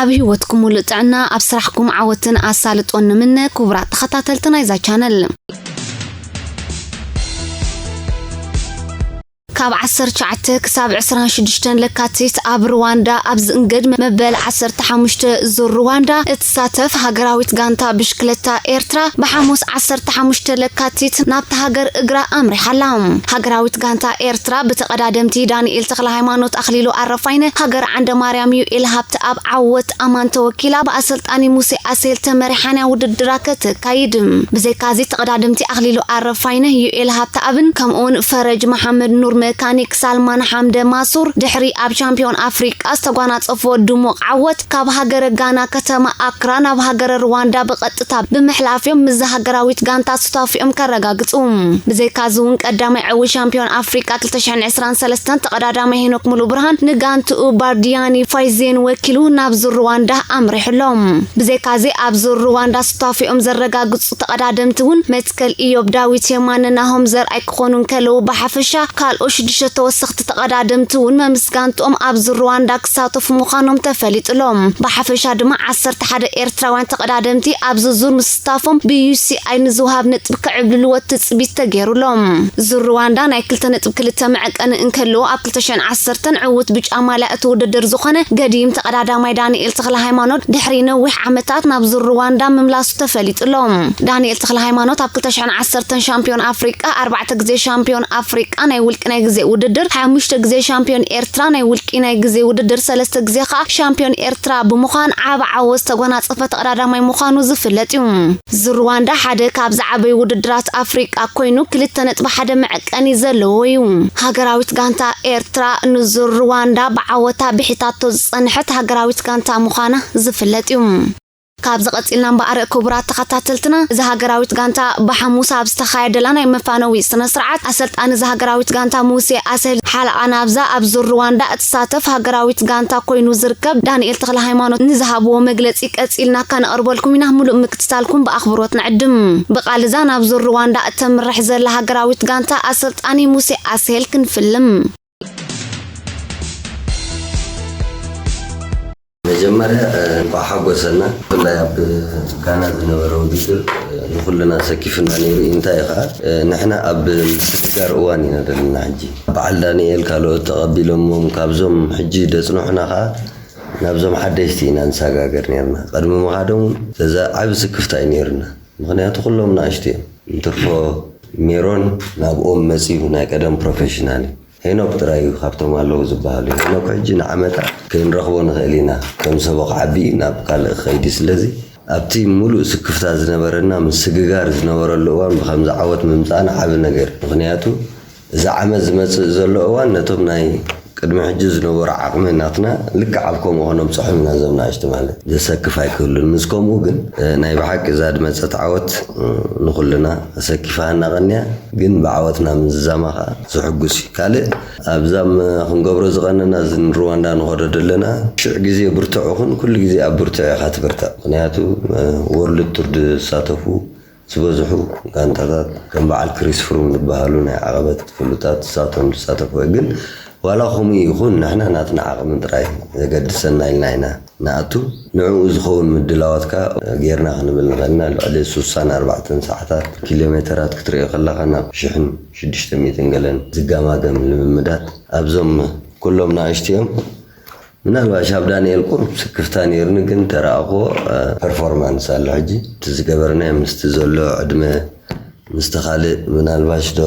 ኣብ ህይወትኩም ሙሉእ ጥዕና፣ ኣብ ስራሕኩም ዓወትን ኣሳልጦን ንምነ። ክቡራት ተኸታተልቲ ናይዛ ቻነል፣ ካብ ዓሰርተ ትሽዓተ ክሳብ ዕስራን ሽዱሽተን ለካቲት ኣብ ሩዋንዳ ኣብ ዝእንገድ መበል ዓሰርተ ሓሙሽተ ዙር ሩዋንዳ እትሳተፍ ሃገራዊት ጋንታ ብሽክለታ ኤርትራ ብሓሙስ ዓሰርተ ሓሙሽተ ለካቲት ናብታ ሃገር እግራ ኣምሪሓ ኣላ። ሃገራዊት ጋንታ ኤርትራ ብተቐዳደምቲ ዳንኤል ተኽለ ሃይማኖት፣ ኣኽሊሉ ኣረፋይነ፣ ሃገር ዓንደ ማርያም፣ ዩኤል ሃብተኣብ፣ ዓወት ኣማን ተወኪላ ብኣሰልጣኒ ሙሴ ኣስሄል ተመሪሓን እያ ውድድራ ከተካይድ። ብዘይካዚ ተቐዳደምቲ ኣኽሊሉ ኣረፋይነ፣ ዩኤል ሃብተኣብን ከምኡውን ፈረጅ መሓመድ ኑር መካኒክ ሳልማን ሓምደ ማሱር ድሕሪ ኣብ ቻምፒዮን ኣፍሪቃ ዝተጓናጸፎ ድሙቕ ዓወት ካብ ሃገረ ጋና ከተማ ኣክራ ናብ ሃገረ ሩዋንዳ ብቐጥታ ብምሕላፍ እዮም ምስዛ ሃገራዊት ጋንታ ሱታፊኦም ከረጋግጹ። ብዘይካዚ እውን ቀዳማይ ዕዊ ሻምፒዮን ኣፍሪቃ ክልተ ሽሕን ዕስራን ሰለስተን ተቐዳዳማይ ሄኖክ ሙሉ ብርሃን ንጋንትኡ ባርዲያኒ ፋይዜን ወኪሉ ናብ ዙር ሩዋንዳ ኣምሪሑ ኣሎ። ብዘይካዚ ኣብ ዙር ሩዋንዳ ሱታፊኦም ዘረጋግጹ ተቐዳደምቲ እውን መትከል ኢዮብ ዳዊት፣ የማነ ናሆም ዘርኣይ ክኾኑ እንከለዉ፣ ብሓፈሻ ካልኦት ሽዱሽተ ተወሰኽቲ ተቐዳደምቲ እውን መምስ ጋንትኦም ኣብ ዙር ሩዋንዳ ክሳተፉ ምዃኖም ተፈሊጡ ኣሎ። ብሓፈሻ ድማ ዓሰርተ ሓደ ኤርትራውያን ተቐዳደምቲ ኣብዚ ዙር ምስታፎም ብ ዩ ሲ ኣይ ንዝውሃብ ነጥቢ ክዕብልልዎ ትጽቢት ተገይሩ ኣሎ። ዙር ሩዋንዳ ናይ ክልተ ነጥቢ ክልተ መዐቀኒ እንከለዎ፣ ኣብ ክልተ ሽሕን ዓሰርተን ዕዉት ብጫ ማልያ እቲ ውድድር ዝኾነ ገዲም ተቐዳዳማይ ዳንኤል ተኽለ ሃይማኖት ድሕሪ ነዊሕ ዓመታት ናብ ዙር ሩዋንዳ ምምላሱ ተፈሊጡ ኣሎ። ዳንኤል ተኽለ ሃይማኖት ኣብ ክልተ ሽሕን ዓሰርተን ሻምፒዮን ኣፍሪቃ፣ ኣርባዕተ ግዜ ሻምፒዮን ኣፍሪቃ ናይ ውልቂ ናይ ግዜ ውድድር፣ ሓሙሽተ ግዜ ሻምፒዮን ኤርትራ ናይ ውልቂ ናይ ግዜ ውድድር፣ ሰለስተ ግዜ ከኣ ሻምፒዮን ኤርትራ ብምዃን ዓቢ ዓወት ዝተጎናጸፈ ተቐዳዳማይ ምዃኑ ዝፍለጥ እዩ። ዙር ሩዋንዳ ሓደ ካብ ዝዓበዩ ውድድራት ኣፍሪቃ ኮይኑ፣ ክልተ ነጥቢ ሓደ መዐቀኒ ዘለዎ እዩ። ሃገራዊት ጋንታ ኤርትራ ንዙር ሩዋንዳ ብዓወታ ብሒታቶ ዝጸንሐት ሃገራዊት ጋንታ ምዃና ዝፍለጥ እዩ። ካብዚ ቀጺልና እምበኣር፣ ክቡራት ተኸታተልትና፣ እዛ ሃገራዊት ጋንታ ብሓሙስ ኣብ ዝተኻየደላ ናይ መፋነዊ ስነ ስርዓት፣ ኣሰልጣኒ እዛ ሃገራዊት ጋንታ ሙሴ ኣስሄል፣ ሓለቓ ናብዛ ኣብ ዙር ሩዋንዳ እትሳተፍ ሃገራዊት ጋንታ ኮይኑ ዝርከብ ዳንኤል ተኽለ ሃይማኖት ንዝሃብዎ መግለጺ ቀጺልና ከነቕርበልኩም ኢና። ምሉእ ምክትታልኩም ብኣኽብሮት ንዕድም። ብቓል እዛ ናብ ዙር ሩዋንዳ እተምርሕ ዘላ ሃገራዊት ጋንታ ኣሰልጣኒ ሙሴ ኣስሄል ክንፍልም። መጀመርያ፣ እ፣ እንኳዕ ሓጎሰና። ብፍላይ ኣብ ጋና ዝነበረ ውድድር፣ እ፣ ንኹልና ሰኪፍና ነይሩ። እንታይ እዩ ኸዓ፣ እ፣ ንሕና ኣብ ምስግጋር እዋን ኢና ዘለና ሕጂ። በዓል ዳንኤል ካልኦት ተቐቢሎሞም፣ ካብዞም ሕጂ ደጽንሑና ኸዓ ናብዞም ሓደሽቲ ኢና ንሰጋገር ነይርና። ቅድሚ ምኻዶም ዘዛ ዓቢ ስክፍታ እዩ ነይሩና። ምኽንያቱ ኩሎም ንኣሽቱ እዮም። እንትርፎ ሜሮን ናብኦም መጺኡ ናይ ቀደም ፕሮፌሽናል እዩ። ሄኖክ ጥራይ እዩ ካብቶም ኣለዉ ዝበሃሉ። ሄኖክ ሕጂ ንዓመታ ከይንረኽቦ ንኽእል ኢና። ከም ሰቦ ክዓቢ ናብ ካልእ ክኸይድ እዩ። ስለዚ ኣብቲ ሙሉእ ስክፍታ ዝነበረና ምስግጋር ዝነበረሉ እዋን ብኸምዚ ዓወት ምምጻእና ዓቢ ነገር እዩ። ምኽንያቱ እዚ ዓመት ዝመጽእ ዘሎ እዋን ነቶም ናይ ቅድሚ ሕጂ ዝነበሩ ዓቕሚ ናትና ልክዕ ኣብ ከምኡ ከነብጽሖም ኢና። እዞም ንኣሽቱ ማለት ዘሰክፍ ኣይክህሉን። ምስ ከምኡ ግን፣ እ፣ ናይ ብሓቂ እዛ ዝመጸት ዓወት፣ እ፣ ንኹልና ኣሰኪፋና ቀንያ፣ ግን ብዓወትና ምዝዛማ ከኣ ዘሕጉስ እዩ። ካልእ ኣብዛም ክንገብሮ ዝቐነና፣ እዚ ንሩዋንዳ ንኸዶ ዘለና ሽዕ ግዜ ብርትዑ ኹን፣ ኩሉ ግዜ ኣብ ብርትዑ ኢኻ ትብርትዕ። ምኽንያቱ፣ እ፣ ወርልድ ቱር ዝሳተፉ ዝበዝሑ ጋንታታት ከም በዓል ክሪስ ፍሩም ዝበሃሉ ናይ ዓቐበት ፍሉጣት ንሳቶም ዝሳተፉ እዮም። ግን ዋላ ከምኡ ይኹን ንሕና ናትና ዓቕሚ ጥራይ ዘገድሰና ኢልና ኢና ንኣቱ። ንዕኡ ዝኸውን ምድላዋትካ ጌርና ክንብል ንኽእል ኢና። ልዕሊ ሱሳን ኣርባዕተን ሰዓታት ኪሎ ሜተራት ክትሪኦ ከለኻ ናብ ሽሕን ሽዱሽተ ሚእትን ገለን ዝጋማገም ልምምዳት ኣብዞም ኩሎም ንኣሽቱ እዮም። ምናልባሽ ኣብ ዳንኤል ቁሩብ ስክፍታ ነይርኒ፣ ግን ተረኣኽዎ፣ እ፣ ፐርፎርማንስ ኣሎ። ሕጂ እቲ ዝገበርናዮ ምስቲ ዘሎ ዕድመ ምስቲ ካልእ ምናልባሽ ዶ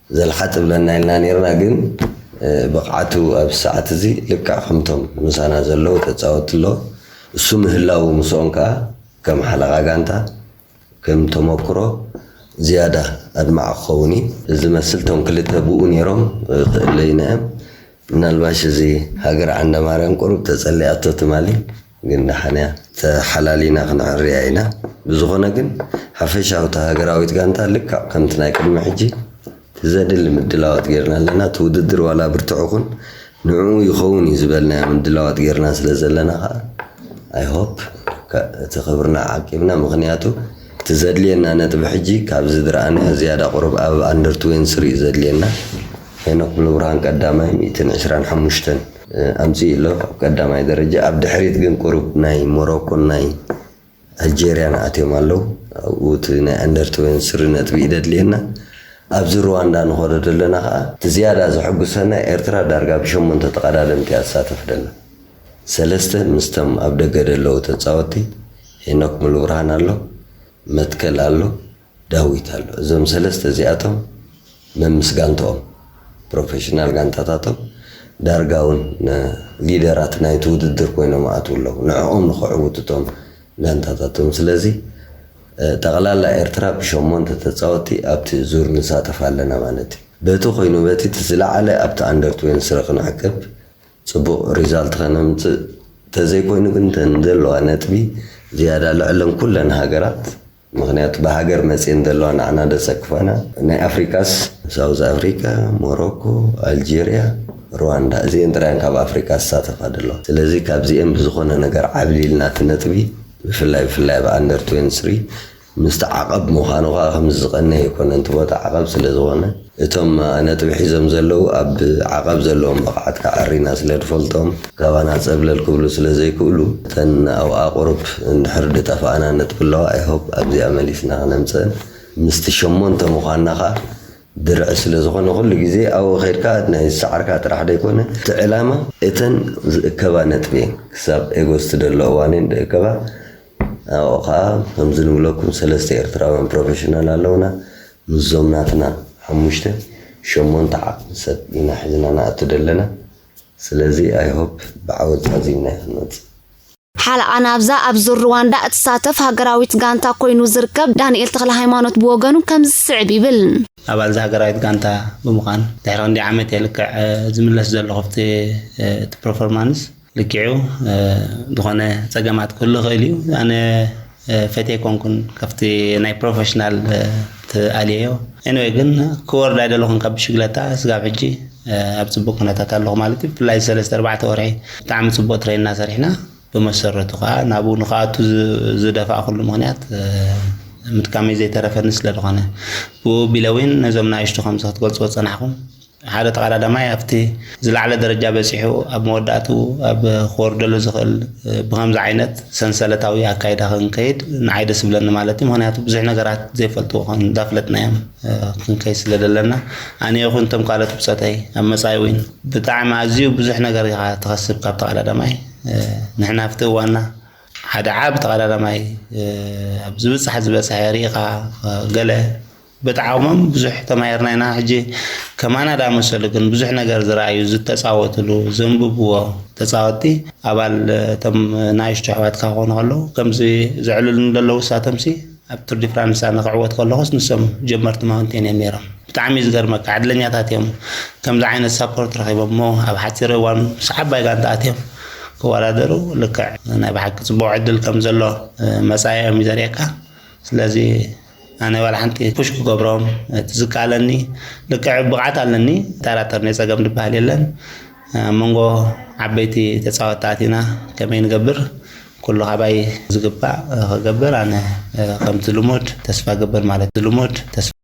ዘልሓጥ ብለና ኢልና ነይርና፣ ግን፣ እ፣ ብቕዓቱ ኣብ ሰዓት እዚ ልክዕ ከምቶም ምሳና ዘለዉ ተጻወትቲ ኣለዉ። እሱ ምህላዉ ምስኦም ከኣ ከም ሓለቓ ጋንታ ከም ተመክሮ ዝያዳ ኣድማዒ ክኸውን እዩ። እዚ መስል እቶም ክልተ ብኡ ነይሮም ክእለዩና እዮም። ምናልባሽ እዚ ሃገር ዓንደማርያም ቁሩብ ተጸሊኣቶ ትማሊ፣ ግን ደሓን እያ፣ ተሓላሊና ክንዕርያ ኢና። ብዝኾነ ግን ሓፈሻዊ እታ ሃገራዊት ጋንታ ልክዕ ከምቲ ናይ ቅድሚ ሕጂ ዘድሊ ምድላዋት ጌርና ኣለና። እቲ ውድድር ዋላ ብርቱዕ ይኹን ንዕኡ ይኸውን እዩ ዝበልናዮ ምድላዋት ጌርና ስለ ዘለና ኸዓ፣ I hope፣ ከ-፣ እቲ ክብርና ዓቂብና። ምኽንያቱ እቲ ዘድልየና ነጥቢ ሕጂ ካብዚ ዝረኣናዮ ዝያዳ ቁሩብ ኣብ ኣንደር ትዌንቲ ስሪ እዩ ዘድልየና። ሄኖክ ሙሉብርሃን ቀዳማይ ሚእትን ዕስራን ሓሙሽተን ኣምፅኡ ኣሎ ኣብ ቀዳማይ ደረጃ። ኣብ ድሕሪት ግን ቁሩብ ናይ ሞሮኮን ናይ ኣልጀርያን ኣትዮም ኣለዉ። ኣብኡ እቲ ናይ ኣንደር ትዌንቲ ስሪ ነጥቢ እዩ ደድልየና። ኣብዚ ሩዋንዳ ንኸዶ ዘለና ከዓ እቲ ዝያዳ ዘሐጉሰና ኤርትራ ዳርጋ ብሸሞንተ ተቐዳደምቲ እያ ትሳተፍ ደላ። ሰለስተ ምስቶም ኣብ ደገ ደለዉ ተፃወትቲ ሄኖክ ሙሉብርሃን ኣሎ፣ መትከል ኣሎ፣ ዳዊት ኣሎ። እዞም ሰለስተ እዚኣቶም መምስ ጋንትኦም ፕሮፌሽናል ጋንታታቶም ዳርጋ እውን ሊደራት ናይቲ ውድድር ኮይኖም ኣትው ኣለዉ ንዕኦም ንኸዕውቱ እቶም ጋንታታቶም። ስለዚ ጠቕላላ ኤርትራ ብሸሞንተ ተፃወቲ ኣብቲ ዙር ንሳተፍ ኣለና ማለት እዩ። በቲ ኮይኑ በቲ እቲ ዝለዓለ ኣብቲ ኣንደር ትዌንቲ ስሪ ክንዕቅብ ፅቡቕ ሪዛልት ከነምፅእ፣ ተዘይኮይኑ ግን እተን ዘለዋ ነጥቢ ዝያዳ ልዕለን ኩለን ሃገራት፣ ምክንያቱ ብሃገር መፅየን ዘለዋ ንዓና ደሰክፋና። ናይ ኣፍሪካስ ሳውዝ ኣፍሪካ፣ ሞሮኮ፣ ኣልጀርያ፣ ሩዋንዳ፣ እዚአን ጥራየን ካብ ኣፍሪካ ዝሳተፋ ዘለዋ። ስለዚ ካብዚአን ብዝኾነ ነገር ዓብሊልና እቲ ነጥቢ ብፍላይ ብፍላይ ኣብ ኣንደር ትዌንቲ ስሪ ምስቲ ዓቐብ ምዃኑ ከዓ ከምዚ ዝቐነ ኣይኮነን። እቲ ቦታ ዓቐብ ስለ ዝኾነ እቶም ነጥቢ ሒዞም ዘለዉ ኣብ ዓቐብ ዘለዎም ብቕዓት ከዓ ዕሪና ስለ ድፈልጦም ካባና ፀብለል ክብሉ ስለ ዘይክእሉ እተን ኣብኣ ቁሩብ እንድሕር ድጠፋእና ነጥቢ ኣለዋ። ኣይሆፕ ኣብዚኣ መሊስና ክነምፀን ምስቲ ሸሞንተ ምዃንና ከዓ ድርዒ ስለ ዝኾነ ኩሉ ግዜ ኣብኡ ከድካ ናይ ዝሰዓርካ ጥራሕ ደይኮነ እቲ ዕላማ እተን ዝእከባ ነጥቢ እየን። ክሳብ ኤጎስት ደሎ እዋን እየን ዝእከባ። ኣብኡ ከዓ ከምዚ ንብለኩም ሰለስተ ኤርትራውያን ፕሮፌሽናል ኣለውና። ምስዞም ናትና ሓሙሽተ ሸሞንተ ዓቕሚ ሰብ ኢና ሒዝና ንኣቱ ዘለና። ስለዚ ኣይሆፕ ብዓወት ዛዚምና ክንመፅእ። ሓለቓ ናብዛ ኣብ ዙር ሩዋንዳ እትሳተፍ ሃገራዊት ጋንታ ኮይኑ ዝርከብ ዳንኤል ተኽለ ሃይማኖት ብወገኑ ከምዚ ዝስዕብ ይብል። ኣባል እዛ ሃገራዊት ጋንታ ብምዃን ድሕሪ ክንደይ ዓመት እየ ልክዕ ዝምለስ ዘለኹ ኣብቲ እቲ ፐርፎርማንስ። ልክዕ እዩ ዝኾነ ፀገማት ክህሉ ይኽእል እዩ። ኣነ ፈትየ ኣይኮንኩን ካብቲ ናይ ፕሮፌሽናል ተኣልየዮ። ኤኒወይ ግን ክወርድ ኣይደለኹን ካብ ብሽግለታ ስጋብ ሕጂ ኣብ ፅቡቅ ኩነታት ኣለኹ ማለት እዩ። ብፍላይ ሰለስተ ኣርባዕተ ወርሒ ብጣዕሚ ፅቡቅ ትሬን እናሰሪሕና ብመሰረቱ ከዓ ናብኡ ንክኣቱ ዝደፋእኩሉ ምክንያት ምድካመይ ዘይተረፈኒ ስለ ዝኾነ ብኡ ቢለ እውን ነዞም ናእሽቱ ከምዚ ክትገልፅዎ ዝፀናሕኩም ሓደ ተቐዳዳማይ ኣብቲ ዝለዓለ ደረጃ በፂሑ ኣብ መወዳእትኡ ኣብ ክወርደሉ ዝኽእል ብከምዚ ዓይነት ሰንሰለታዊ ኣካይዳ ክንከይድ ንዓይ ደስ ይብለኒ ማለት እዩ። ምክንያቱ ብዙሕ ነገራት ዘይፈልጥዎ ኮን እንዳፍለጥናዮም ክንከይ ስለ ዘለና ኣነ ይኹን እቶም ካልኦት ብፆተይ ኣብ መፃኢ እውን ብጣዕሚ ኣዝዩ ብዙሕ ነገር ኢኻ ትኸስብ ካብ ተቐዳዳማይ። ንሕና ኣብቲ እዋንና ሓደ ዓቢ ተቐዳዳማይ ኣብ ዝብፃሕ ዝበፅሐ ርኢኻ ገለ ብጣዕሞም ብዙሕ ተማሂርና ኢና። ሕጂ ከማና ዳመሰሉ ግን ብዙሕ ነገር ዝረኣዩ ዝተፃወትሉ ዘንብብዎ ተፃወቲ ኣባል እቶም ናይሽቱ ኣሕዋትካ ክኾኑ ከለዉ ከምዚ ዘዕልሉኒ ዘለዉ እሳቶምሲ ኣብ ቱር ዲ ፍራንስ ኣነ ክዕወት ከለኹስ ንሶም ጀመርቲ ማውንቴን እዮም ነይሮም። ብጣዕሚ እዩ ዝገርመካ ዕድለኛታት እዮም ከምዚ ዓይነት ሳፖርት ረኺቦም እሞ ኣብ ሓፂር እዋን ምስ ዓባይ ጋንታ ኣትዮም ክወዳደሩ ልክዕ ናይ ብሓቂ ፅቡቅ ዕድል ከም ዘሎ መፃኢኦም እዩ ዘርእየካ። ስለዚ ኣነ ዋላ ሓንቲ ፑሽ ክገብሮም እቲ ዝከኣለኒ ልክዕ ብቕዓት ኣለኒ። ጠራጠር ናይ ፀገም ዝበሃል የለን። ኣብ መንጎ ዓበይቲ ተፃወትቲ ኣቲና ከመይ ንገብር ኩሉ ካባይ ዝግባእ ክገብር ኣነ ከምቲ ልሙድ ተስፋ ገብር ማለት ልሙድ ተስፋ